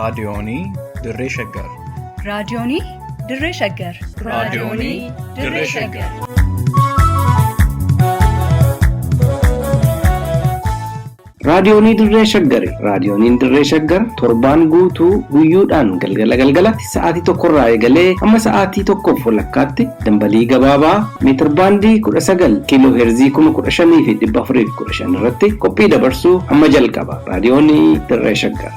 Raadiyoonii Dirree Shaggar. Raadiyoonii Dirree Shaggar. Raadiyoonii Dirree Shaggar. Raadiyoonii Dirree Shaggari. Raadiyooniin Dirree Shaggar torbaan guutuu guyyoodhaan galgala galgalatti sa'aatii tokkorraa eegalee hamma sa'aatii tokkoof walakkaatti dambalii gabaabaa meetirbaandii 19 kiiloo heerzii 15,415 irratti qophii dabarsuu hamma jalqaba. Raadiyoonii Dirree Shaggar.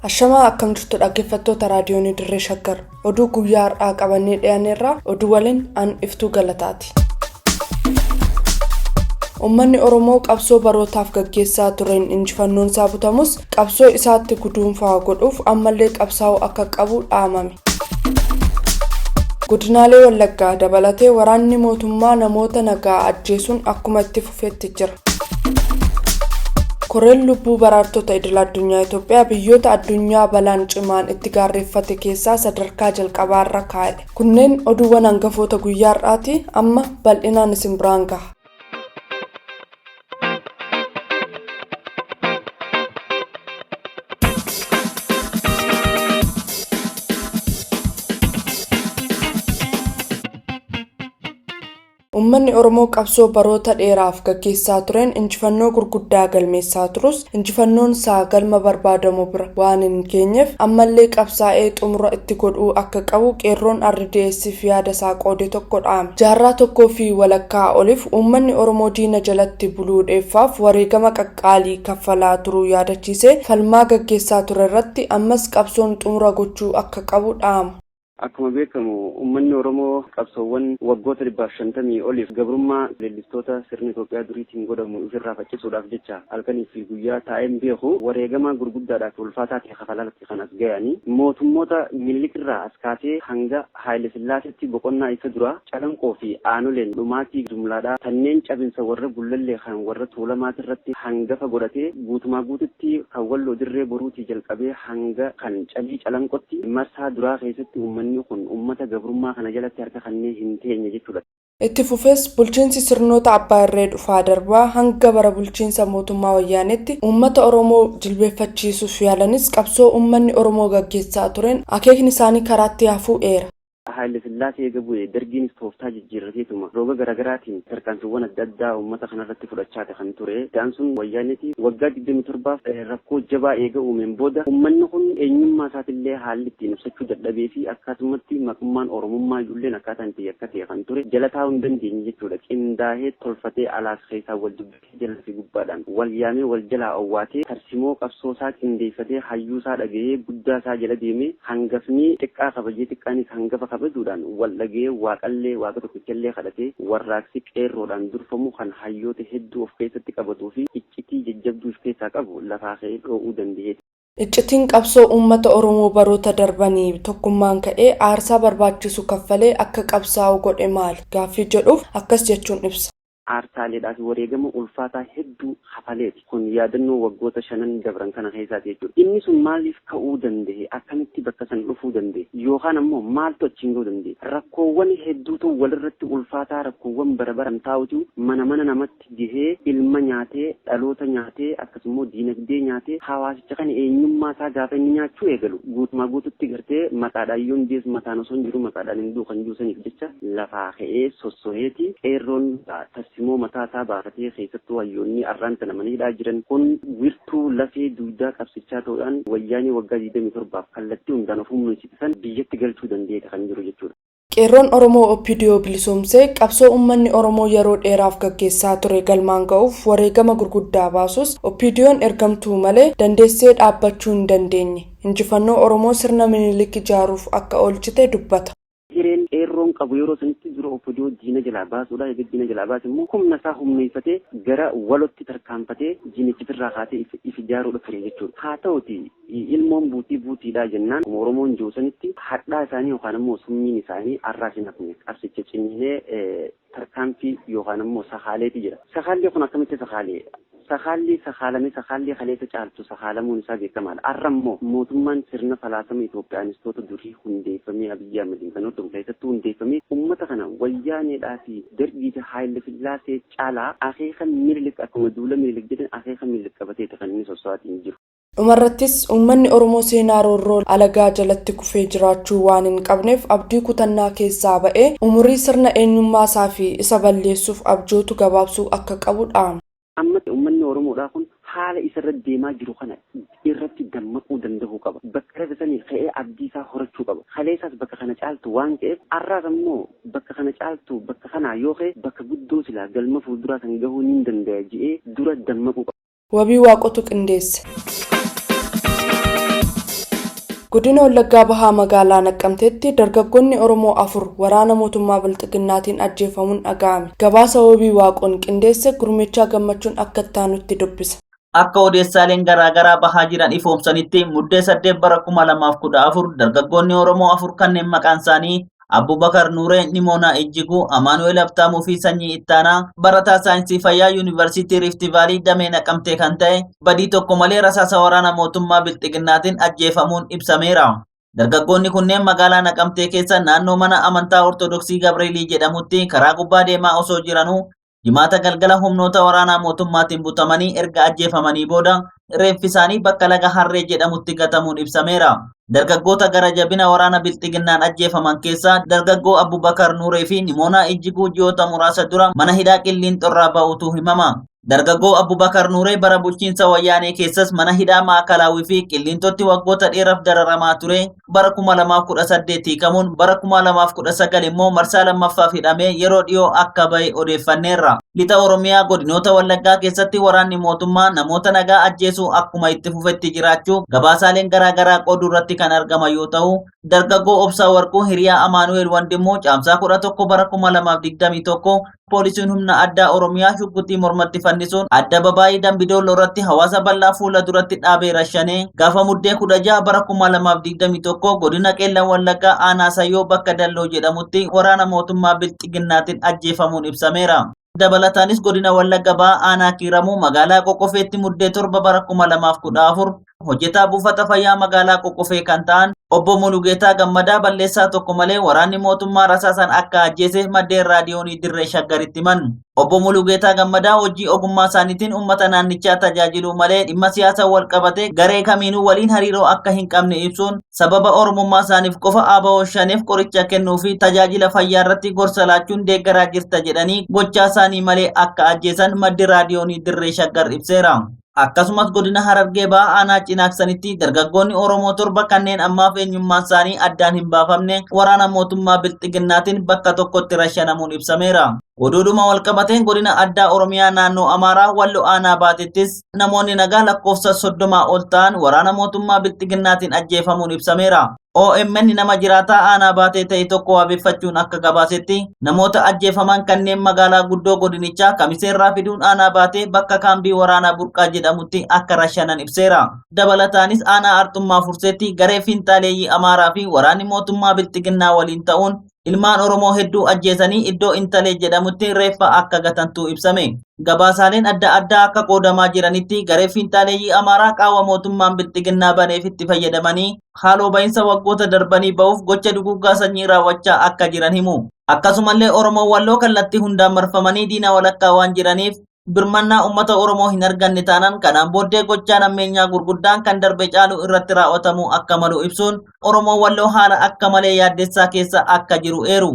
Ashamaa, akkam jirtu dhaggeeffattoota Raadiyoonii Dirree Shaggar? Oduu guyyaa har'aa qabannee dhiyaanneerraa, oduu waliin an Iftuu Galataati. Uummanni Oromoo qabsoo barootaaf gaggeessaa tureen injifannoon isaa butamus, qabsoo isaatti guduunfaa godhuuf ammallee qabsaa'uu akka qabu dhaamame. Godinaalee Wallaggaa dabalatee waraanni mootummaa namoota nagaa ajjeesuun akkuma itti fufetti jira. Koreen lubbuu baraartota idil addunyaa Itoophiyaa biyyoota addunyaa balaan cimaan itti gaarreeffate keessaa sadarkaa jalqabaarra kaa'e. Kunneen oduuwwan hangafoota guyyaa har'aati. Amma bal'inaan isin biraan gaha. Uummanni Oromoo qabsoo baroota dheeraaf gaggeessaa tureen injifannoo gurguddaa galmeessaa turus, injifannoon isaa galma barbaadamu bira waan hin geenyeef ammallee qabsaa'ee xumura itti godhuu akka qabu qeerroon RDSF yaada isaa qoode tokko dhaame. Jaarraa tokkoo fi walakkaa oliif uummanni Oromoo diina jalatti buluu dheeffaaf wareegama qaqqaalii kaffalaa turuu yaadachiisee, falmaa gaggeessaa ture irratti ammas qabsoon xumura gochuu akka qabu dhaama. Akkuma beekamu, uummanni Oromoo qabsoowwan waggoota 150 oliif gabrummaa leellistoota sirna Itoophiyaa duriitiin godhamu ofirraa faccisuudhaaf jecha halkanii fi guyyaa taa'een beeku wareegama gurguddaadhaaf ulfaataa ta'e kafalaalatti kan as ga'anii, mootummoota Minilik irraa as kaasee hanga Haayile Sillaasetti boqonnaa isa duraa Calanqoo fi Aanoleen dhumaatii jumlaadhaa kanneen cabinsa warra Gullallee kan warra Tuulamaatirratti hangafa godhatee guutumaa guututti kan Walloo Dirree Boruutii jalqabee hanga kan Calii Calanqotti marsaa duraa keessatti uummanni kun uummata gabrummaa kana jalatti harka kannee hin teenye jechuudha. Itti fufees, bulchiinsi sirnoota abbaa irree dhufaa darbaa hanga bara bulchiinsa mootummaa Wayyaanetti uummata Oromoo jilbeeffachiisuuf yaalanis, qabsoo uummanni Oromoo gaggeessaa tureen akeekni isaanii karaatti hafuu eera. Haayile Sillaasee eega bu'e Dargiinis tooftaa jijjiirrateetuma roga garaagaraatiin tarkaanfiiwwan adda addaa uummata kanarratti fudhachaa kan ture. Da'an sun Wayyaaneeti waggaa 27f rakkoo jabaa eega uumeen booda, uummanni kun eenyummaa isaatillee haalli ittiin ibsachuu dadhabee fi akkasumatti maqummaan Oromummaa ijoolleen akkaataan itti yakka ta'e kan ture jala taa'uu hin dandeenye jechuudha. Qindaahee tolfatee, alaas keessaa wal dubbatee, jalaa fi gubbaadhaan wal yaamee, wal jalaa owwaatee, tarsimoo qabsoo isaa qindeeffatee, hayyuu isaa dhagahee, guddaa isaa jala deemee, hangafni xiqqaa kabajee, xiqqaanis hangafa kabajuudhaan wal dhagahee, waaqallee, Waaqa tokkichallee kadhatee, warraaqsi qeerroodhaan durfamu kan hayyoota hedduu of keessatti qabatuu fi iccitii jajjabduu of keessaa qabu lafaa ka'ee dhoo'uu danda'ee. Iccitiin qabsoo uummata Oromoo baroota darbanii tokkummaan ka'ee aarsaa barbaachisu kaffalee akka qabsaa'u godhe maali gaaffii jedhuuf akkas jechuun ibsa. Aarsaaleedhaa fi wareegama ulfaataa hedduu kafaleeti. Kun yaadannoo waggoota shanan dabran kana keessaati jechuudha. Inni sun maaliif ka'uu danda'e? Akkamitti bakka san dhufuu danda'e? Yookaan ammoo maaltu achiin ga'uu danda'e? Rakkoowwan hedduutu walirratti ulfaataa, rakkoowwan bara baran taa'utu mana mana namatti gahee, ilma nyaatee, dhaloota nyaatee, akkasumas diinagdee nyaatee, hawaasicha kana eenyummaa isaa gaafa inni nyaachuu eegalu guutumaa guututti gartee maqaadhaan yoon dees mataan osoo hin jiru maqaadhaan hin du'u kan jiru saniif jecha lafaa ka'ee sossoheeti qeerroon tarsimoo mataa isaa baafatee, keessattuu hayyoonni arraan tana mana hidhaa jiran kun wirtuu lafee dugdaa qabsichaa ta'uudhaan Wayyaanee waggaa 27f kallattii hundaan of humneessite san biyyatti galchuu danda'eeti kan jiru jechuudha. Qeerroon Oromoo OPDO bilisoomsee qabsoo uummanni Oromoo yeroo dheeraaf gaggeessaa ture galmaan ga'uuf wareegama gurguddaa baasus, OPDO'n ergamtuu malee dandeessee dhaabbachuu hin dandeenye. Injifannoo Oromoo sirna Minilik ijaaruuf akka oolchite dubbata. Hireen qeerroon qabu yeroo sanitti dura OPDO diina jalaa baasuudha. Egaa diina jalaa baase immoo humna isaa humneeffatee gara walotti tarkaanfatee diinichi ofirraa kaasee if ijaaruudha ture jechuudha. Haa ta'uti, ilmoon buutii buutiidha jennaan, Oromoon jiru sanitti hadhaa isaanii yookaan immoo summiin isaanii arraas hin hafne. Qabsicha ciniinee tarkaanfii yookaan immoo sakaaleeti jira. Sakaalli kun akkamitti sakaalee? Sakaalli sakaalame sakaalli kaleessa caaltu sakaalamuun isaa beekamaadha. Har'a immoo mootummaan sirna falaasama Itoophiyaanistoota durii hundeeffamee Abiyyi Ahmediin kan hordofnu keessattuu hundeeffamee uummata kana wayyaaneedhaa fi dargii fi Haayile Sillaasee caalaa akeeka Minilik akkuma duula Minilik jedhan akeeka Minilik qabateeti kan inni sossoo'aatiin jiru. Dhumarrattis uummanni Oromoo seenaa roorroo alagaa jalatti kufee jiraachuu waan hin qabneef abdii kutannaa keessaa ba'ee umurii sirna eenyummaa isaa fi isa balleessuuf abjootu gabaabsuu akka qabu dhaama. Amma uummanni Oromoodhaa kun haala isarra deemaa jiru kana irratti dammaquu danda'uu qaba. Bakka rafe sanii ka'ee abdii isaa horachuu qaba. Kaleessaas bakka kana caaltu waan ka'eef har'aas ammoo bakka kana caaltu bakka kanaa yoo ka'e bakka guddoo silaa galma fuulduraa kan gahuu ni danda'a je'ee dura dammaquu qaba. Wabii Waaqotu qindeesse. Godina Wallaggaa Bahaa magaalaa Naqqamteetti dargaggoonni Oromoo afur waraana mootummaa Bilxiginnaatiin ajjeefamuun dhaga'ame. Gabaasa Wabii Waaqoon qindeesse Gurmichaa Gammachuun akka itti dubbisa. Akka odeessaaleen garaagaraa bahaa jiran ifoomsanitti muddee 8 bara 2014 dargaggoonni Oromoo afur kanneen maqaan isaanii Abubakar Nuuree, Nimoonaa Ijjiguu, Amaanu'eel Habtaamuu fi Sanyii Ittaanaa barataa saayinsii fayyaa Yuunivarsiitii Riifti Vaalii damee Naqamtee kan ta'e badii tokko malee rasaasa waraana mootummaa Bilxiginnaatiin ajjeefamuun ibsameera. Dargaggoonni kunneen magaalaa Naqamtee keessa naannoo mana amantaa Ortodoksii Gabreelii jedhamutti karaa gubbaa deemaa osoo jiranuu jimaata galgala humnoota waraanaa mootummaatiin butamanii erga ajjeefamanii booda reeffi isaanii bakka laga Harree jedhamutti gatamuun ibsameera. Dargaggoota gara jabina waraana Bilxiginnaan ajjeefaman keessaa dargaggoo Abubakar Nuuree fi Nimoonaa Ijjiguu ji'oota muraasa dura mana hidhaa Qilliinxorraa ba'utu himama. Dargaggoo Abubakar Nuuree bara bulchiinsa wayyaanee keessas mana hidhaa Maakalaawii fi Qilliinxootti waggoota dheeraaf dararamaa ture bara 2018 hiikamuun bara 2019 immoo marsaa lammaffaaf hidhamee yeroo dhiyoo akka ba'e odeeffanneerra. Lixa Oromiyaa godinoota Wallaggaa keessatti waraanni mootummaa namoota nagaa ajjeesuu akkuma itti fufetti jiraachuu gabaasaaleen garaagaraa qooduu irratti kan argaman yoo ta'u, dargaggoo Obsaa Warquu hiriyaa Amaanu'eel Wandimmoo caamsaa 11 bara 2021 poolisiin humna addaa Oromiyaa shugguxii mormatti fannisuun adda babaayii Dambidolloo irratti hawaasa bal'aa fuula duratti dhaabee rashanee gaafa muddee 16 bara 2021 godina Qeellan Wallaggaa aanaa Sayyoo bakka Dalloo jedhamutti waraana mootummaa Bilxiginnaatiin ajjeefamuun ibsameera. Dabalataanis godina Wallagga Bahaa aanaa Kiiramuu magaalaa Qoqqofeetti muddee 7 bara 2014 hojjetaa buufata fayyaa magaalaa Qoqqofee kan ta'an obbo Mulugeetaa Gammadaa balleessaa tokko malee waraanni mootummaa rasaasan akka ajjeese maddeen raadiyoonii Dirree Shaggaritti himan. Obbo Mulugeetaa Gammadaa hojii ogummaa isaaniitiin uummata naannichaa tajaajiluu malee dhimma siyaasa wal qabate garee kamiinuu waliin hariiroo akka hin qabne ibsuun sababa oromummaa isaaniif qofa ABO shaneef qoricha kennuu fi tajaajila fayyaa irratti gorsa laachuun deeggaraa jirta jedhanii gochaa isaanii malee akka ajjeesan maddi raadiyoonii Dirree Shaggar ibseera. Akkasumas godina Harargee Bahaa aanaa Cinaaksanitti dargaggoonni Oromoo torba kanneen ammaaf eenyummaan isaanii addaan hin baafamne waraana mootummaa Bilxiginnaatiin bakka tokkotti rashanamuun ibsameera. Oduudhuma walqabateen godina addaa Oromiyaa naannoo Amaaraa Walloo aanaa baatettis namoonni nagaa lakkoofsa 30 ol ta'an waraana mootummaa Bilxiginnaatiin ajjeefamuun ibsameera. OMN nama jiraataa aanaa baatee ta'e tokko wabeeffachuun akka gabaasetti namoota ajjeefaman kanneen magaalaa guddoo godinichaa kamiseerraa fiduun aanaa baatee bakka kaambii waraanaa burqaa jedhamutti akka rashanan ibseera. Dabalataanis aanaa Arxummaa Furseetti garee fiinxaaleeyyii Amaaraa fi waraanni mootummaa Bilxiginnaa waliin ta'uun ilmaan Oromoo hedduu ajjeesanii iddoo Intalee jedhamutti reeffa akka gatantu ibsame. Gabaasaaleen adda addaa akka qoodamaa jiranitti garee fiinxaaleeyyii Amaaraa qaawwa mootummaan Bilxiginnaa baneef itti fayyadamanii haaloo bahinsa waggoota darbanii ba'uuf gocha duguuggaa sanyii raawwachaa akka jiran himu. Akkasumallee Oromoo Walloo kallattii hundaan marfamanii diina walakkaa waan jiraniif birmannaa uummata Oromoo hin arganne taanaan kanaan booddee gochaan ammeenyaa gurguddaan kan darbe caalu irratti raawwatamuu akka malu ibsuun Oromoo Walloo haala akka malee yaaddessaa keessa akka jiru eeru.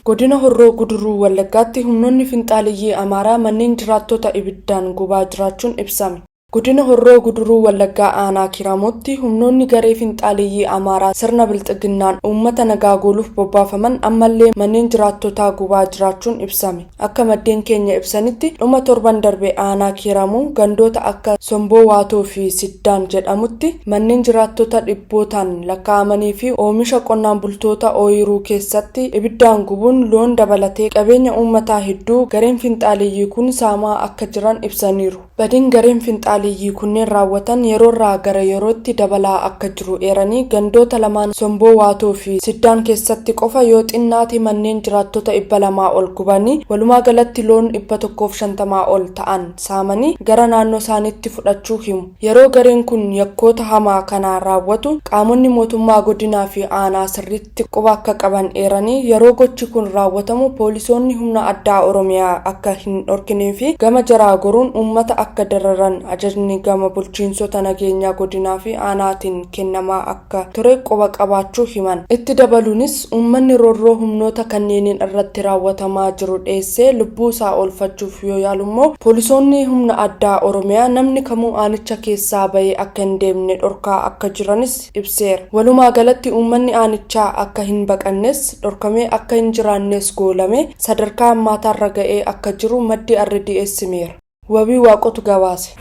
Godina Horroo Guduruu Wallaggaatti humnoonni finxaaliyyii Amaaraa manneen jiraattota ibiddaan gubaa jiraachuun ibsame. Godina Horroo Guduruu Wallaggaa aanaa Kiiramotti humnoonni garee finxaaliyyii Amaaraa sirna bilxiginnaan uummata nagaa gooluuf bobbaafaman ammallee manneen jiraattotaa gubaa jiraachuun ibsame. Akka maddeen keenya ibsanitti dhuma torban darbe aanaa Kiiramuu gandoota akka Somboo Waatoo fi Siddaan jedhamutti manneen jiraattota dhibbootaan lakkaa'amanii fi oomisha qonnaan bultoota ooyiruu keessatti ibiddaan gubuun loon dabalatee qabeenya uummataa hedduu gareen finxaaliyyii kun saamaa akka jiran ibsaniiru. Badiin gareen finxaaliyyii finxaaleeyyii kunneen raawwatan yeroorraa gara yerootti dabalaa akka jiru eeranii gandoota lamaan Somboo Waatoo fi Siddaan keessatti qofa yoo xinnaate manneen jiraattota 200 ol gubanii walumaa galatti loon 150 ol ta'an saamanii gara naannoo isaaniitti fudhachuu himu. Yeroo gareen kun yakkoota hamaa kana raawwatu qaamonni mootummaa godinaa fi aanaa sirriitti quba akka qaban eeranii yeroo gochi kun raawwatamu poolisoonni humna addaa Oromiyaa akka hin dhorkinee fi gama jaraa goruun uummata akka dararan ajajni gama bulchiinsota nageenyaa godinaa fi aanaatiin kennamaa akka ture quba qabaachuu himan. Itti dabaluunis uummanni roorroo humnoota kanneeniin irratti raawwatamaa jiru dheessee lubbuu isaa oolfachuuf yoo yaalu immoo poolisoonni humna addaa Oromiyaa namni kamuu aanicha keessaa bahee akka hin deemne dhorkaa akka jiranis ibseera. Walumaa galatti uummanni aanichaa akka hin baqannes dhorkamee akka hin jiraannes goolame sadarkaa hammaataarra ga'ee akka jiru maddi RDS himeera. Wabii Waaqotu gabaase.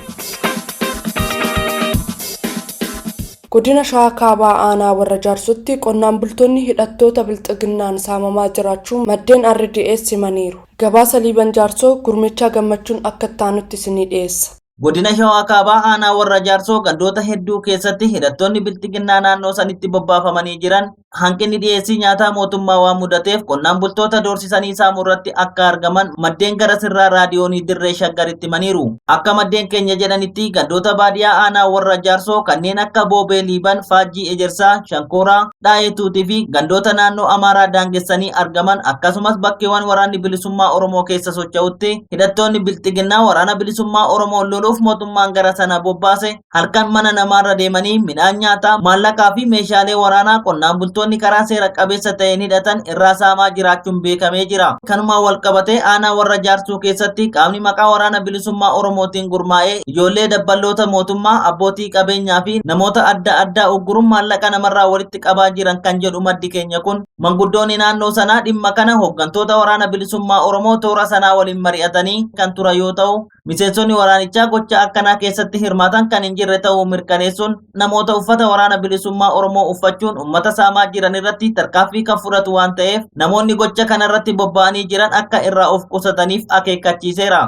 Godina Shawaa Kaabaa Aanaa Warra Jaarsotti qonnaan bultoonni hidhattoota bilxiginnaan saamamaa jiraachuu maddeen RDS himaniiru. Gabaasa Liiban Jaarsoo Gurmichaa Gammachuun akka itti isinii dhiyeessa. Godina Shawaa Kaabaa Aanaa Warra Jaarsoo gandoota hedduu keessatti hidhattoonni bilxiginnaa naannoo sanitti bobbaafamanii jiran hanqinni dhiyeessii nyaataa mootummaa waan mudateef qonnaan bultoota doorsisanii saamuu irratti akka argaman maddeen gara sirraa raadiyoonii Dirree Shaggaritti himaniiru. Akka maddeen keenya jedhanitti gandoota baadiyyaa aanaa Warra Jaarsoo kanneen akka Boobee Liiban, Faajjii Ejersaa, Shankooraa, Dhaayetuutii fi gandoota naannoo Amaaraa daangessanii argaman akkasumas bakkeewwan waraanni bilisummaa Oromoo keessa socho'utti hidhattoonni bilxiginnaa waraana bilisummaa Oromoo loluuf mootummaan gara sana bobbaase halkan mana namaarra deemanii midhaan nyaataa, maallaqaa fi meeshaalee waraanaa qonnaan bultoonni karaa seera qabeessa ta'een hidhatan irraa saamaa jiraachuun beekamee jira. Kanumaan wal qabatee aanaa Warra Jaarsoo keessatti qaamni maqaa waraana bilisummaa Oromootiin gurmaa'ee ijoollee dabballoota mootummaa, abbootii qabeenyaa fi namoota adda addaa ugguruun maallaqa namarraa walitti qabaa jiran kan jedhu maddi keenya kun manguddoonni naannoo sanaa dhimma kana hooggantoota waraana bilisummaa Oromoo toora sanaa waliin mari'atanii kan turan yoo ta'u miseensonni waraanichaa gocha akkanaa keessatti hirmaatan kan hin jirre ta'uu mirkaneessuun namoota uffata waraana bilisummaa Oromoo uffachuun uummata saamaa jiran irratti tarkaanfii kan fudhatu waan ta'eef namoonni gocha kanarratti bobba'anii jiran akka irraa of qusataniif akeekkachiiseera.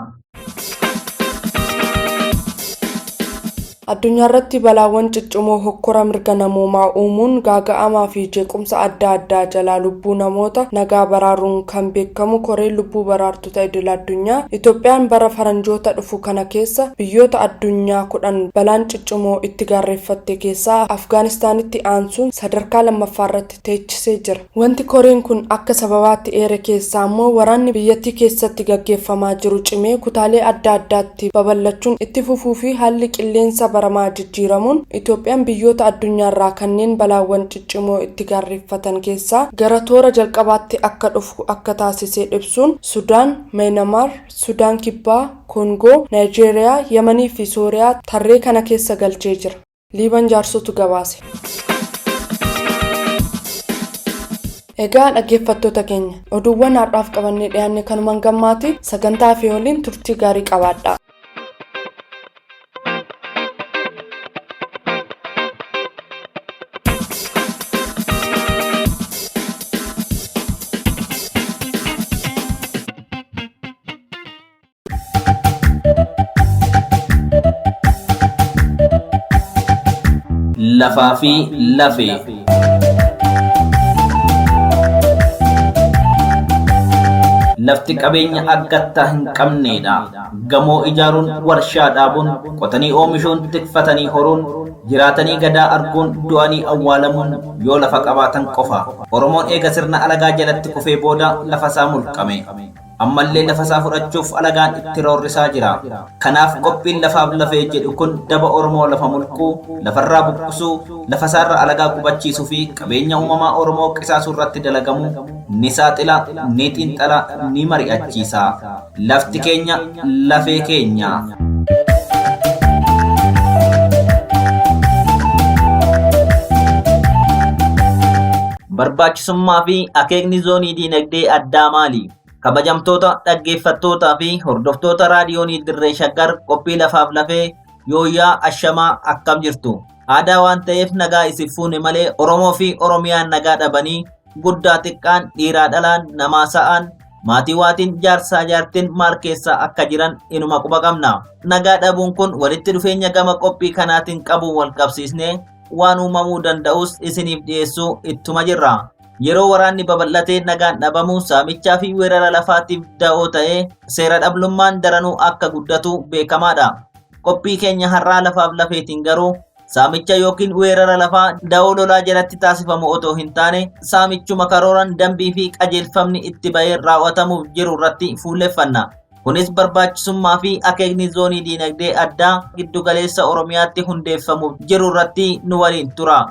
Addunyaa irratti balaawwan ciccimoo hokkora mirga namoomaa uumuun gaaga'amaa fi jeequmsa adda addaa jalaa lubbuu namoota nagaa baraaruun kan beekamu koreen lubbuu baraartota idil addunyaa Itoophiyaan bara faranjoota dhufu kana keessa biyyoota addunyaa 10 balaan ciccimoo itti gaarreeffatte keessaa Afgaanistaanitti aansuun sadarkaa lammaffaa irratti teechisee jira. Wanti koreen kun akka sababaatti eere keessaa immoo waraanni biyyattii keessatti gaggeeffamaa jiru cimee kutaalee adda addaatti babal'achuun itti fufuu fi haalli qilleensa baramaa jijjiiramuun Itoophiyaan biyyoota addunyaarraa kanneen balaawwan ciccimoo itti gaarreeffatan keessaa gara toora jalqabaatti akka dhufu akka taasisee ibsuun Sudaan, Myanmar, Sudaan Kibbaa, Koongoo, Naayijeeriyaa, Yemanii fi Sooriyaa tarree kana keessa galchee jira. Liiban Jaarsotu gabaase. Egaa dhaggeeffattoota keenya oduuwwan har'aaf qabannee dhiyaanne kanumaan gammaati sagantaa fi waliin turtii gaarii qabaadha. Lafaa fi lafee. Lafti qabeenya akkattaa hin qabneedha. Gamoo ijaaruun, warshaa dhaabuun, qotanii oomishuun, tikfatanii horuun, jiraatanii gadaa arguun, du'anii awwaalamuun yoo lafa qabaatan qofa. Oromoon eega sirna alagaa jalatti kufee booda lafa isaa mulqame. Ammallee lafa isaa fudhachuuf alagaan itti roorrisaa jira. Kanaaf qophiin lafaaf lafee jedhu kun daba Oromoo lafa mulquu, lafarraa buqqisuu, lafa isaarra alagaa qubachiisuu fi qabeenya uumamaa Oromoo qisaasuu irratti dalagamu ni saaxila, ni xiinxala, ni mari'achiisa. Lafti keenya lafee keenya. Barbaachisummaa fi akeekni zoonii diinagdee addaa maali? Kabajamtoota dhaggeeffattootaa fi hordoftoota raadiyoonii Dirree Shaggar qophii lafaaf lafee yooyyaa ashamaa akkam jirtu. Aadaa waan ta'eef nagaa isin fuune malee Oromoo fi Oromiyaan nagaa dhabanii guddaa xiqqaan dhiiraa dhalaan namaa sa'aan Maatii waatiin jaarsaa jaartiin maal keessa akka jiran inuma quba qabna. Nagaa dhabuun kun walitti dhufeenya gama qophii kanaatiin qabuun wal qabsiisnee waan uumamuu danda'us isiniif dhiyeessuu ittuma jirra. Yeroo waraanni babal'atee nagaan dhabamu saamichaa fi weerara lafaatiif da'oo ta'ee seera dhablummaan daranuu akka guddatu beekamaadha. Qophii keenya har'aa lafaaf lafeetiin garuu saamicha yookiin weerara lafaa da'oo lolaa jalatti taasifamu otoo hin taane saamichuma karooran dambii fi qajeelfamni itti ba'ee raawwatamuuf jiru irratti fuulleffanna. Kunis barbaachisummaa fi akeekni zoonii diinagdee addaa giddugaleessa Oromiyaatti hundeeffamuuf jiru irratti nu waliin tura.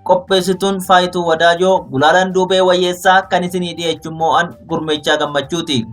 Qopheessituun Faayituu Wadaajoo Gulaalaan Duubee Wayyeessaa kan isinii dhiyeechu moo'an Gurmeechaa Gammachuuti.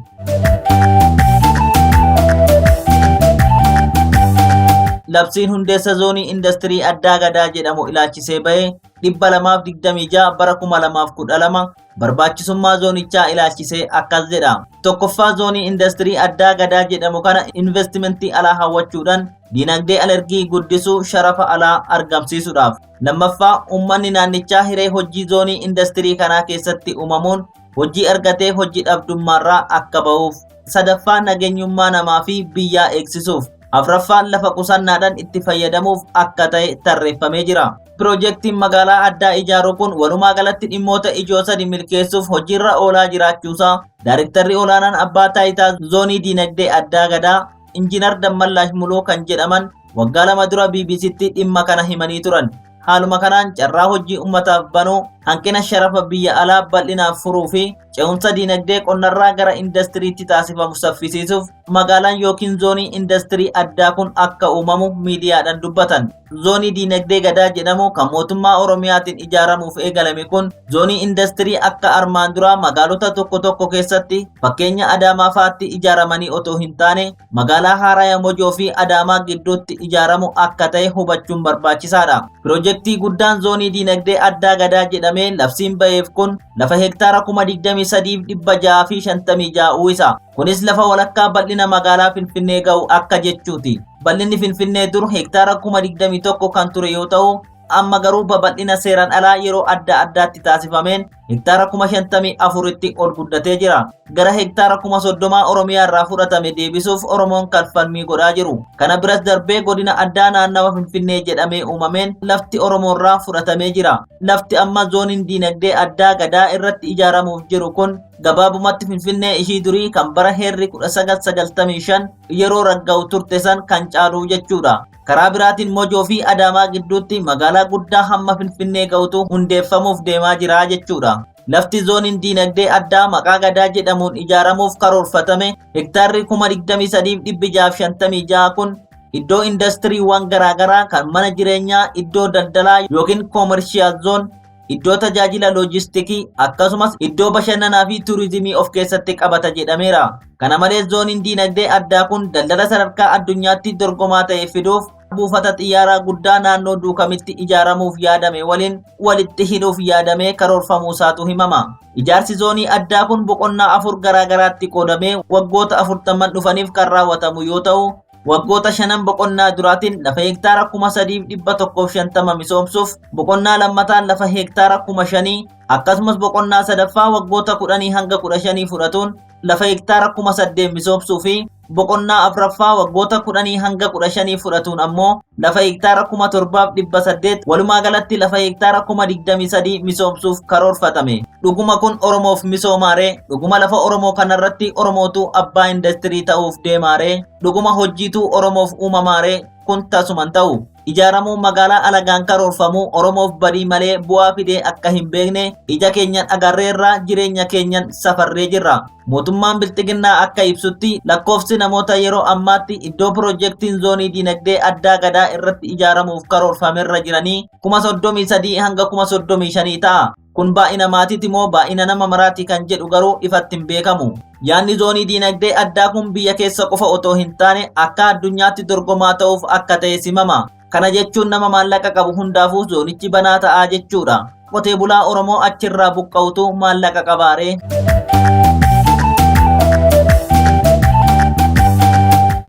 Labsiin hundeessa zoonii indastirii addaa Gadaa jedhamu ilaalchisee bahe 226 bara 2012 barbaachisummaa zoonichaa ilaalchisee akkas jedha. Tokkoffaa zoonii indastirii addaa Gadaa jedhamu kana investimentii alaa hawwachuudhaan diinagdee alergii guddisuu sharafa alaa argamsiisuudhaaf. Lammaffaa uummanni naannichaa hiree hojii zoonii indastirii kanaa keessatti uumamuun hojii argatee hojii dhabdummaarraa akka ba'uuf. Sadaffaa nageenyummaa namaa fi biyyaa eegsisuuf. Afraffaan lafa qusannaadhaan itti fayyadamuuf akka ta'e tarreeffamee jira. Piroojeektiin magaalaa addaa ijaaruu kun walumaa galatti dhimmoota ijoo sadi milkeessuuf hojiirra oolaa jiraachuusaa Daarektarri olaanaan abbaa taayitaa zoonii diinagdee addaa Gadaa Injiinar Dammallaash Muluu kan jedhaman waggaa lama dura BBCtti dhimma kana himanii turan. Haaluma kanaan carraa hojii ummataaf banuu, hanqina sharafa biyya alaa bal'inaan furuu fi ce'umsa diinagdee qonnarraa gara indastiriitti taasifamu saffisiisuuf magaalaan yookiin zoonii indastirii addaa kun akka uumamu miidiyaadhaan dubbatan. Zoonii diinagdee Gadaa jedhamu kan mootummaa Oromiyaatiin ijaaramuuf eegalame kun zoonii indastirii akka armaan duraa magaalota tokko tokko keessatti fakkeenya Adaamaa fa'aatti ijaaramanii otoo hin taane magaalaa Haaraya Mojoo fi Adaamaa gidduutti ijaaramu akka ta'e hubachuun barbaachisaadha. Pirojektii guddaan zoonii diinagdee addaa Gadaa jedhamee labsiin ba'eef kun lafa hektaara 23,656 uwwisa. Kunis lafa walakkaa bal'ina magaalaa Finfinnee ga'u akka jechuuti. Bal'inni Finfinnee dur hektaara 21,000 kan ture yoo ta'u, amma garuu babal'ina seeraan alaa yeroo adda addaatti taasifameen hektaara 54,000tti ol guddatee jira. Gara hektaara 30,000 Oromiyaa irraa fudhatame deebisuuf Oromoon kan falmii godhaa jiru. Kana biras darbee godina addaa naannawa Finfinnee jedhamee uumameen lafti Oromoo irraa fudhatamee jira. Lafti amma zooniin diinagdee addaa Gadaa irratti ijaaramuuf jiru kun gabaabumatti Finfinnee ishii durii kan bara heerri 1995 yeroo ragga'u turte san kan caalu jechuudha. Karaa biraatiin Mojoo fi Adaamaa gidduutti magaalaa guddaa hamma Finfinnee ga'utu hundeeffamuuf deemaa jira jechuudha. Lafti zooniin diinagdee addaa maqaa Gadaa jedhamuun ijaaramuuf karoorfatame hektaarri 23,656 kun iddoo indastiriiwwan garaagaraa kan mana jireenyaa, iddoo daldalaa yookiin koomershiyaal zoon, iddoo tajaajila loojistikii akkasumas iddoo bashannanaa fi turizimii of keessatti qabata jedhameera. Kana malees zooniin diinagdee addaa kun daldala sadarkaa addunyaatti dorgomaa ta'e fiduuf buufata xiyyaaraa guddaa naannoo Duukamitti ijaaramuuf yaadame waliin walitti hidhuuf yaadamee karoorfamuusaatu himama. Ijaarsi zoonii addaa kun boqonnaa 4 garaagaraatti qoodamee waggoota 40 dhufaniif kan raawwatamu yoo ta'u, waggoota shanan boqonnaa duraatiin lafa hektaara 3,150 misoomsuuf, boqonnaa lammataan lafa hektaara 5,000 akkasumas boqonnaa sadaffaa waggoota 10 hanga 15 fudhatuun lafa hektaara 8,000 misoomsuu fi boqonnaa afraffaa waggoota 10 hanga 15 fudhatuun ammoo lafa hektaara 7,800 walumaa galatti lafa hektaara 23,000 misoomsuuf karoorfatame. Dhuguma kun Oromoof misoomaaree? Dhuguma lafa Oromoo kanarratti Oromootu abbaa indastirii ta'uuf deemaaree? Dhuguma hojjiitu Oromoof uumamaaree? Kun tasuma hin ta'u. Ijaaramuu magaalaa alagaan karoorfamu Oromoof badii malee bu'aa fidee akka hin beekne ija keenyan agarreerra, jireenya keenyan safarree jirra. Mootummaan Bilxiginnaa akka ibsutti lakkoofsi namoota yeroo ammaatti iddoo pirojektiin zoonii diinagdee addaa Gadaa irratti ijaaramuuf karoorfamerra jiranii 33,000 hanga 35,000 ta'a. Kun baay'ina maatiiti moo baay'ina nama maraati kan jedhu garuu ifatti hin beekamu. Yaadni zoonii diinagdee addaa kun biyya keessa qofa otoo hin taane akka addunyaatti dorgomaa ta'uuf akka ta'e simama. Kana jechuun nama maallaqa qabu hundaafuu zoonichi banaa ta'aa jechuudha. Qotee bulaa Oromoo achirraa buqqa'utu maallaqa qabaaree?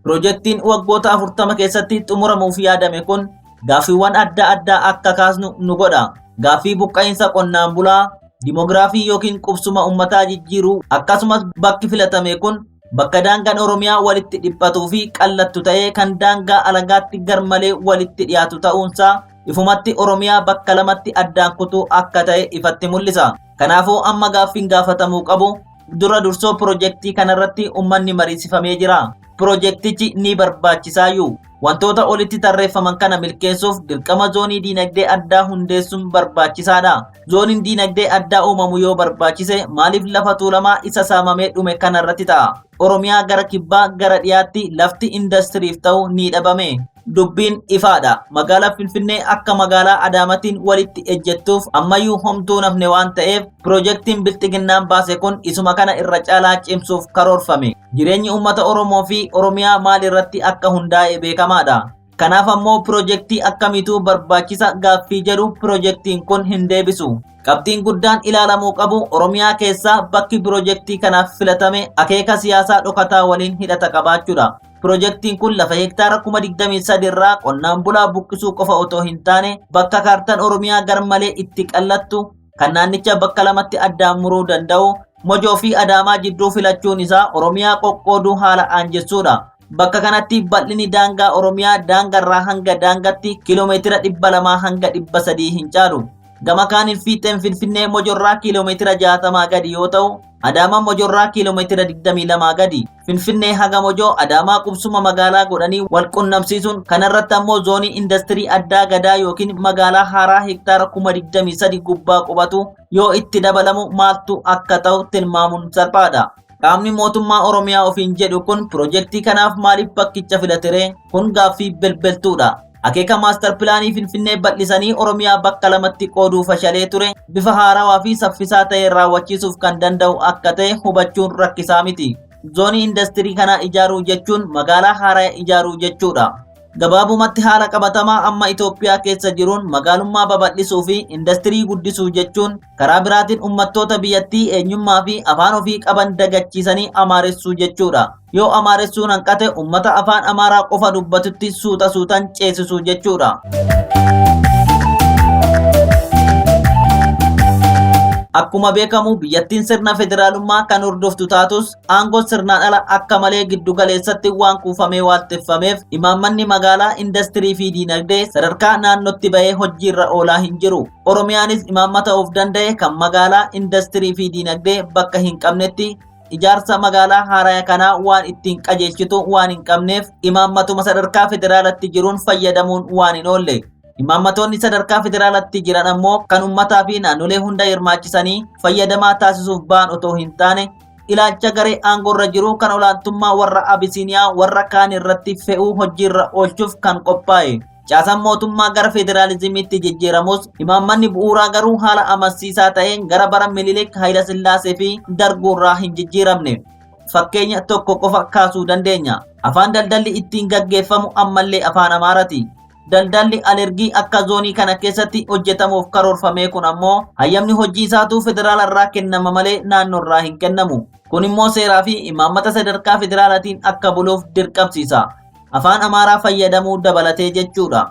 Pirojektiin waggoota 40 keessatti xumuramuuf yaadame kun gaaffiiwwan adda addaa akka kaasnu nu godha. Gaaffii buqqa'insa qonnaan bulaa, Dimoogiraafii yookiin qubsuma uummataa jijjiiruu akkasumas bakki filatame kun bakka daangaan Oromiyaa walitti dhiphatuu fi qallattu ta'ee kan daangaa alagaatti garmalee walitti dhiyaatu ta'uunsaa ifumatti Oromiyaa bakka lamatti addaan kutuu akka ta'e ifatti mul'isa. Kanaafuu amma gaaffiin gaafatamuu qabu dura dursoo piroojeektii kanarratti uummanni mariisifamee jira. Piroojeektichi ni barbaachisaayyuu. Wantoota olitti tarreeffaman kana milkeessuuf dirqama zoonii diinagdee addaa hundeessuun barbaachisaadha. Zooniin diinagdee addaa uumamu yoo barbaachise maaliif lafa tuulamaa isa saamamee dhume kanarratti ta'a? Oromiyaa gara kibbaa gara dhiyaatti lafti indastiriif ta'u ni dhabame. Dubbiin ifaadha. Magaalaa Finfinnee akka magaalaa Adaamatiin walitti ejjettuuf ammayyuu homtuu nafne waan ta'eef piroojeektiin bilxiginnaan baase kun isuma kana irra caalaa cimsuuf karoorfame. Jireenyi uummata Oromoo fi Oromiyaa maal irratti akka hundaa'e beekamaadha. Kanaaf ammoo piroojeektii akkamiitu barbaachisa gaaffii jedhu piroojeektiin kun hin deebisu. Qabxiin guddaan ilaalamuu qabu Oromiyaa keessaa bakki piroojeektii kanaaf filatame akeeka siyaasaa dhokataa waliin hidhata qabaachuudha. Piroojeektiin kun lafa hektaara 23,000 irraa qonnaan bulaa buqqisuu qofa otoo hin taane bakka kaartaan Oromiyaa garmalee itti qallattu kan naannicha bakka lamatti addaan muruu danda'u Mojoo fi Adaamaa jidduu filachuun isaa Oromiyaa qoqqooduu haala aanjessuudha. Bakka kanatti bal'inni daangaa Oromiyaa daangarraa hanga daangatti kiiloomeetira 200 hanga 300 hin caalu. Gama kaaniin fiixeen Finfinnee Mojorraa kiiloomeetira 60 gadi yoo ta'u, Adaamaan Mojorraa kiiloomeetira 22 gadi. Finfinnee haga Mojoo Adaamaa qubsuma magaalaa godhanii wal qunnamsiisuun kanarratti ammoo zoonii indastirii addaa gadaa yookiin magaalaa haaraa hektaara 23,000 gubbaa qubatu yoo itti dabalamu maaltu akka ta'u tilmaamuun salphaadha. Qaamni mootummaa Oromiyaa ofiin jedhu kun piroojeektii kanaaf maaliif bakkicha filatere? Kun gaaffii belbeltuudha. Akeeka maastar pilaanii Finfinnee bal'isanii Oromiyaa bakka lamatti qooduu fashalee ture bifa haarawaa fi saffisaa ta'een raawwachiisuuf kan danda'u akka ta'e hubachuun rakkisaa miti. Zoonii indastirii kanaa ijaaruu jechuun magaalaa haaraa ijaaruu jechuudha. Gabaabumatti haala qabatamaa amma Itoophiyaa keessa jiruun magaalummaa babal'isuu fi indastirii guddisuu jechuun karaa biraatiin uummattoota biyyattii eenyummaa fi afaan ofii qaban dagachiisanii amaaressuu jechuudha. Yoo amaaressuun hanqate uummata afaan amaaraa qofa dubbatutti suuta suutan ceesisuu jechuudha. Akkuma beekamu biyyattiin sirna federaalummaa kan hordoftu taatus aangoon sirnaan ala akka malee giddu galeessatti waan kuufamee waalteffameef imaammanni magaalaa indastirii fi diinagdee sadarkaa naannootti bahee hojiirra oolaa hin jiru. Oromiyaanis imaammata of danda'e kan magaalaa indastirii fi diinagdee bakka hin qabnetti ijaarsa magaalaa haaraa kanaa waan ittiin qajeelchitu waan hin qabneef imaammatuma sadarkaa federaalatti jiruun fayyadamuun waan hin oolle. Imaammatoonni sadarkaa federaalatti jiran ammoo kan uummataa fi naannolee hunda hirmaachisanii fayyadamaa taasisuuf ba'an otoo hin taane ilaalcha garee aangoorra jiru kan olaantummaa warra Abisiiniyaa warra kaan irratti fe'uu hojiirra oolchuuf kan qophaa'e. Caasaan mootummaa gara federaalizimiitti jijjiiramus imaammanni bu'uuraa garuu haala amansiisaa ta'een gara bara Minilik Hayilasillaasee fi Darguurraa hin jijjiiramne. Fakkeenya tokko qofa kaasuu dandeenya. Afaan daldalli ittiin gaggeeffamu ammallee afaan Amaaraati. Daldalli alergii akka zoonii kana keessatti hojjetamuuf karoorfame kun ammoo hayyamni hojii isaatu federaala irraa kennama malee naannoo irraa hin kennamu. Kun immoo seeraa fi imaammata sadarkaa federaalaatiin akka buluuf dirqamsiisa. Afaan Amaaraa fayyadamuu dabalatee jechuudha.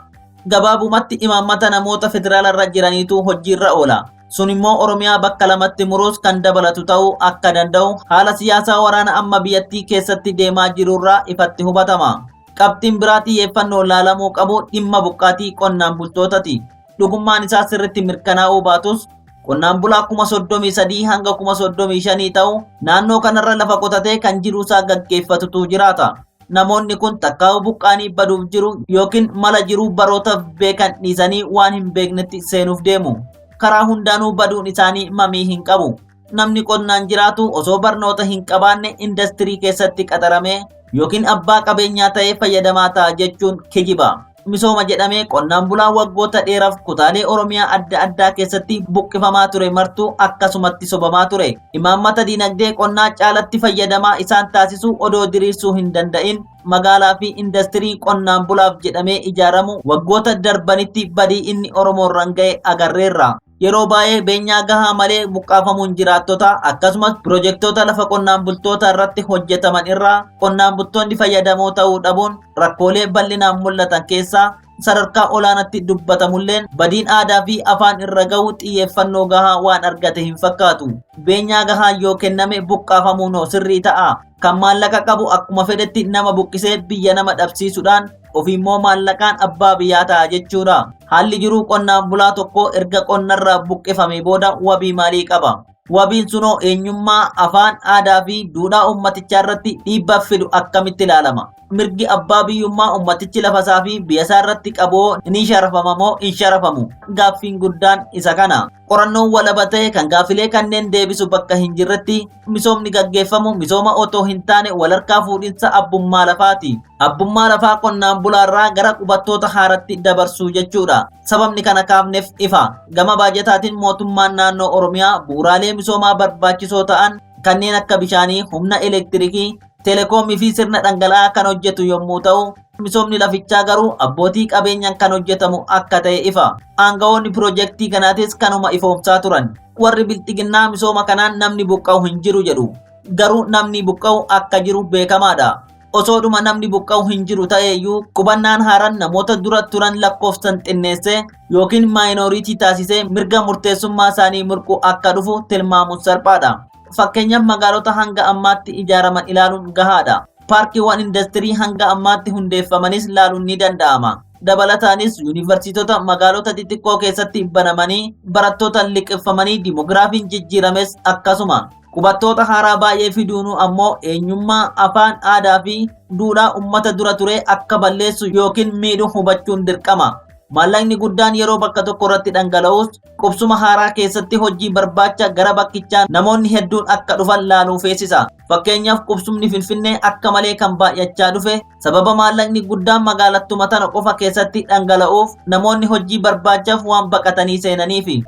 Gabaabumatti imaammata namoota federaala irra jiraniitu hojiirra oola. Sun immoo Oromiyaa bakka lamatti muruus kan dabalatu ta'uu akka danda'u haala siyaasaa waraana amma biyyattii keessatti deemaa jirurraa ifatti hubatama. Qabxiin biraa xiyyeeffannoo laalamuu qabu dhimma buqqaatii qonnaan bultootati. Dhugummaan isaa sirriitti mirkanaa'uu baatus qonnaan bulaa 33,000 hanga 35,000 ta'u naannoo kanarra lafa qotatee kan jiruusaa gaggeeffatutu jiraata. Namoonni kun takkaa'uu buqqaanii baduuf jiru yookiin mala jiruu barootaaf beekan dhiisanii waan hin beeknetti seenuuf deemu. Karaa hundaanuu baduun isaanii mamii hin qabu. Namni qonnaan jiraatu osoo barnoota hin qabaanne indastirii keessatti qaxaramee yookiin abbaa qabeenyaa ta'ee fayyadamaa ta'a jechuun kijiba. Misooma jedhamee qonnaan bulaa waggoota dheeraaf kutaalee Oromiyaa adda addaa keessatti buqqifamaa ture martuu akkasumatti sobamaa ture. Imaammata diinagdee qonnaa caalatti fayyadamaa isaan taasisu odoo diriirsuu hin danda'in magaalaa fi indastirii qonnaan bulaaf jedhamee ijaaramu waggoota darbanitti badii inni Oromoorraan ga'e agarreerra. Yeroo baay'ee beenyaa gahaa malee buqqaafamuun jiraattota akkasumas piroojektota lafa qonnaan bultoota irratti hojjetaman irraa qonnaan bultoonni fayyadamoo ta'uu dhabuun rakkoolee bal'inaan mul'atan keessaa sadarkaa olaanaatti dubbatamulleen badiin aadaa fi afaan irra gahu xiyyeeffannoo gahaa waan argate hin fakkaatu. Beenyaa gahaa yoo kenname buqqaafamuun hoo sirrii ta'a. Kan maallaqa qabu akkuma fedhetti nama buqqisee biyya nama dhabsiisuudhaan ofiimmoo maallaqaan abbaa biyyaa ta'a jechuudha. Haalli jiruu qonnaan bulaa tokko erga qonnarraa buqqifame booda wabii maalii qaba? Wabiin sunoo eenyummaa, afaan, aadaa fi duudhaa uummatichaa irratti dhiibbaa fidu akkamitti ilaalama? Mirgi abbaa biyyummaa ummatichi lafasaa fi biyyasaa irratti qaboo ni sharafama moo hin sharafamu? Gaaffiin guddaan isa kana. Qorannoon walaba ta'e kan gaaffilee kanneen deebisu bakka hin jirretti misoomni gaggeeffamu misooma otoo hin taane walharkaa fuudhinsa abbummaa lafaati. Abbummaa lafaa qonnaan bulaarraa gara qubattoota haaratti dabarsuu jechuudha. Sababni kana kaafneef ifa. Gama baajataatiin mootummaan naannoo Oromiyaa bu'uuraalee misoomaa barbaachisoo ta'an kanneen akka bishaanii, humna elektirikii, telekoomii fi sirna dhangala'aa kan hojjetu yommuu ta'u, misoomni lafichaa garuu abbootii qabeenyaan kan hojjetamu akka ta'e ifa. Aangawoonni piroojeektii kanaatis kanuma ifoomsaa turan. Warri bilxiginnaa misooma kanaan namni buqqa'u hin jiru jedhu. Garuu namni buqqa'u akka jiru beekamaadha. Osoodhuma namni buqqa'u hin jiru ta'eeyyuu qubannaan haaraan namoota dura turan lakkoofsan xinneessee yookiin maayinooriitii taasisee mirga murteessummaa isaanii murqu akka dhufu tilmaamuun salphaadha. Fakkeenyaaf magaalota hanga ammaatti ijaaraman ilaaluun gahaadha. Paarkiiwwan indastirii hanga ammaatti hundeeffamanis ilaaluun ni danda'ama. Dabalataanis yuunivarsiitota magaalota xixiqqoo keessatti banamanii barattoota liqeeffamanii dimogiraafiin jijjiirames akkasuma. Qubattoota haaraa baay'ee fiduun ammoo eenyummaa, afaan, aadaa fi duudhaa uummata dura ture akka balleessu yookiin miidhu hubachuun dirqama. Maallaqni guddaan yeroo bakka tokko irratti dhangala'us qubsuma haaraa keessatti hojii barbaacha gara bakkichaa namoonni hedduun akka dhufan laaluu feesisa. Fakkeenyaaf qubsumni Finfinnee akka malee kan baay'achaa dhufe sababa maallaqni guddaan magaalattuma tana qofa keessatti dhangala'uuf namoonni hojii barbaachaaf waan baqatanii seenaniifi.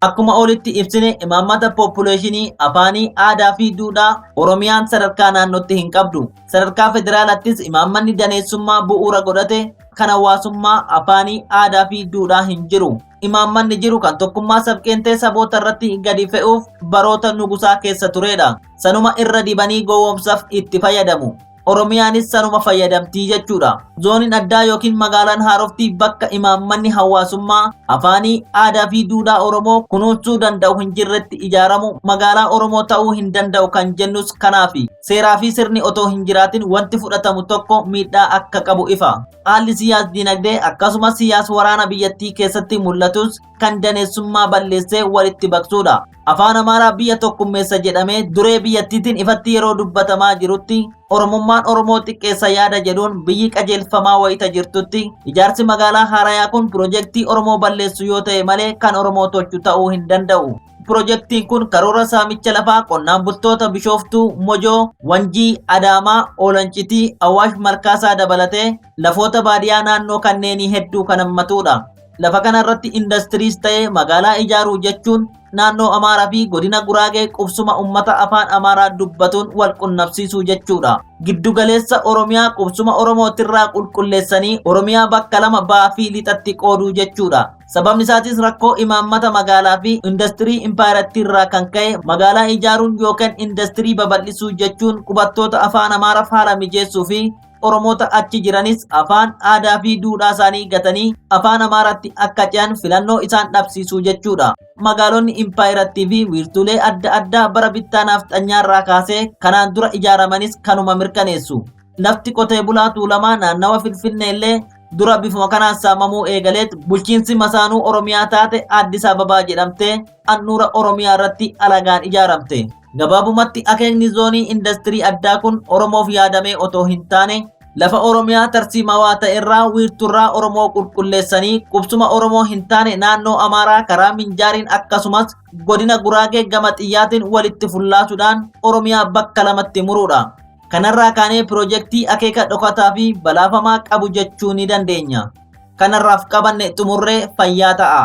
Akkuma olitti ibsine imaammata poppuleeshinii afaanii, aadaa fi duudhaa Oromiyaan sadarkaa naannootti hin qabdu. Sadarkaa federaalattis imaammanni daneessummaa bu'uura godhate kan hawaasummaa, afaanii, aadaa fi duudhaa hin jiru. Imaammanni jiru kan tokkummaa sabqeentee saboota irratti gadi fe'uuf baroota nugusaa keessa turedha. Sanuma irra dibanii gowwoomsaaf itti fayyadamu. Oromiyaanis sanuma fayyadamtii jechuudha. Zooniin addaa yookiin magaalaan haaroftii bakka imaammanni hawaasummaa, afaanii, aadaa fi duudhaa Oromoo kunuunsuu danda'u hin jirretti ijaaramu magaalaa Oromoo ta'uu hin danda'u kan jennus kanaafi. Seeraa fi sirni otoo hin jiraatin wanti fudhatamu tokko miidhaa akka qabu ifa. Haalli siyaas dinagdee akkasumas siyaas waraana biyyattii keessatti mul'atus kan daneessummaa balleessee walitti baqsuudha. Afaan Amaaraa biyya tokkummeessa jedhamee duree biyyattiitiin ifatti yeroo dubbatamaa jirutti Oromummaan Oromoo xiqqeessa yaada jedhuun biyyi qajeelfamaa wayita jirtutti ijaarsi magaalaa haarayaa kun piroojeektii Oromoo balleessu yoo ta'e malee kan Oromoo tolchu ta'uu hin danda'u. Piroojeektiin kun karoora saamicha lafaa qonnaan bultoota Bishooftuu, Mojoo, Wanjii, Adaamaa, Oolancitii, Awaash Malkaasaa dabalatee lafoota baadiyyaa naannoo kanneenii hedduu kan hammatudha. Lafa kanarratti indastiriis ta'ee magaalaa ijaaruu jechuun naannoo Amaaraa fi godina Guraagee qubsuma uummata afaan Amaaraa dubbatuun wal qunnamsiisuu jechuudha. Giddugaleessa Oromiyaa qubsuma Oromootirraa qulqulleessanii Oromiyaa bakka lama ba'aa fi lixatti qooduu jechuudha. Sababni isaatis rakkoo imaammata magaalaa fi indastirii impaayirattiirraa kan ka'e magaalaa ijaaruun yookaan indastirii babal'isuu jechuun qubattoota afaan Amaaraaf haala mijeessuu fi Oromoota achi jiranis afaan aadaa fi duudhaa isaanii gatanii afaan Amaaraatti akka ce'an filannoo isaan dhabsiisuu jechuudha. Magaalonni impaayirattii fi wiirtulee adda addaa bara bittaa nafxanyaarraa kaasee kanaan dura ijaaramanis kanuma mirkaneessu. Lafti qotee bulaa Tuulamaa naannawa Finfinnee illee dura bifuma kanaan saamamuu eegaleet bulchiinsi masaanuu Oromiyaa taate Addis Ababaa jedhamtee handhuura Oromiyaa irratti alagaan ijaaramte. Gabaabumatti akeekni zoonii indastirii addaa kun Oromoof yaadamee otoo hin taane lafa Oromiyaa tarsiimawaa ta'e irraa wiirturraa Oromoo qulqulleessanii qubsuma Oromoo hin taane naannoo Amaaraa karaa Minjaariin akkasumas godina Guraagee gama xiyyaatiin walitti fullaasuudhaan Oromiyaa bakka lamatti muruudha. Kanarraa kaanee piroojeektii akeeka dhokataa fi balaafamaa qabu jechuu ni dandeenya. Kanarraaf qabanne xumurree fayyaa ta'a.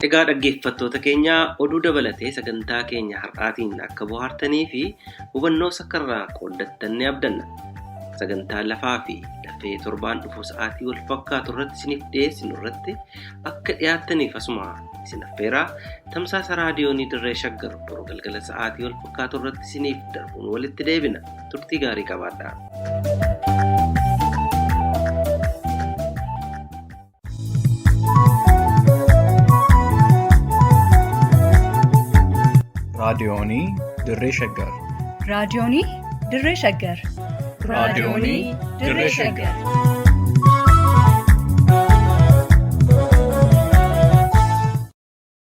Egaa dhaggeeffattoota keenya oduu dabalatee sagantaa keenya har'aatiin akka bohaartanii fi hubannoo sakkarraa qooddattan ni abdanna. Sagantaa lafaa fi lafee torbaan dhufu sa'aatii wal fakkaatu irratti isiniif dhiyeessinu irratti akka dhiyaattaniif asuma isin affeeraa tamsaasa raadiyoonii dirree shaggar boruu galgala sa'aatii wal fakkaatu irratti isiniif darbuun walitti deebina turtii gaarii qabaadhaa. Raadiyoonii Dirree Shaggar. Raadiyoonii Dirree Shaggar. Raadiyoonii Dirree Shaggar.